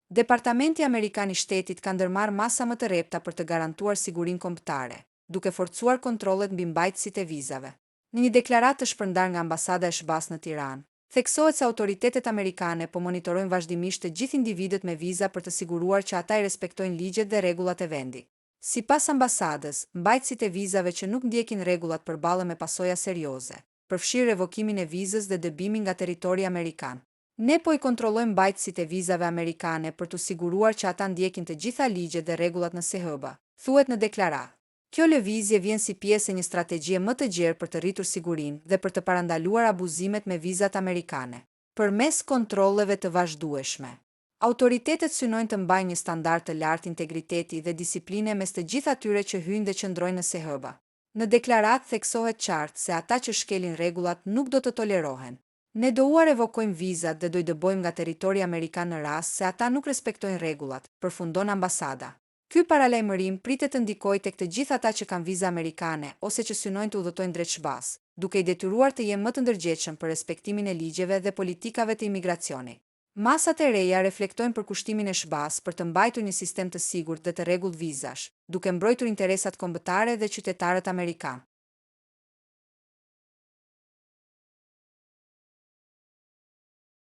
Departamenti Amerikan i Shtetit ka ndërmarrë masa më të rrepta për të garantuar sigurinë kombëtare, duke forcuar kontrollet mbi mbajtësit e vizave. Në një deklaratë të shpërndarë nga Ambasada e SHBA-së në Tiranë, theksohet se autoritetet amerikane po monitorojnë vazhdimisht të gjithë individët me viza për të siguruar që ata i respektojnë ligjet dhe rregullat e vendit. Sipas ambasadës, mbajtësit e vizave që nuk ndjekin rregullat përballen me pasoja serioze, përfshirë revokimin e vizës dhe dëbimin nga territori amerikan. Ne po i kontrollojmë mbajtësit e vizave amerikane për t'u siguruar që ata ndjekin të gjitha ligjet dhe rregullat në SHBA, thuhet në deklaratë. Kjo lëvizje vjen si pjesë e një strategjie më të gjerë për të rritur sigurinë dhe për të parandaluar abuzimet me vizat amerikane. Përmes kontrolleve të vazhdueshme, autoritetet synojnë të mbajnë një standard të lartë integriteti dhe disipline mes të gjithë atyre që hyjnë dhe qëndrojnë në SHBA. Në deklaratë theksohet qartë se ata që shkelin rregullat nuk do të tolerohen. Ne do ua revokojmë vizat dhe do i dëbojmë nga territori amerikan në rast se ata nuk respektojnë rregullat, përfundon ambasada. Ky paralajmërim pritet të ndikojë tek të gjithë ata që kanë viza amerikane ose që synojnë të udhëtojnë drejt SHBA-së, duke i detyruar të jenë më të ndërgjegjshëm për respektimin e ligjeve dhe politikave të imigracionit. Masat e reja reflektojnë përkushtimin e SHBA-së për të mbajtur një sistem të sigurt dhe të rregullt vizash, duke mbrojtur interesat kombëtare dhe qytetarët amerikanë.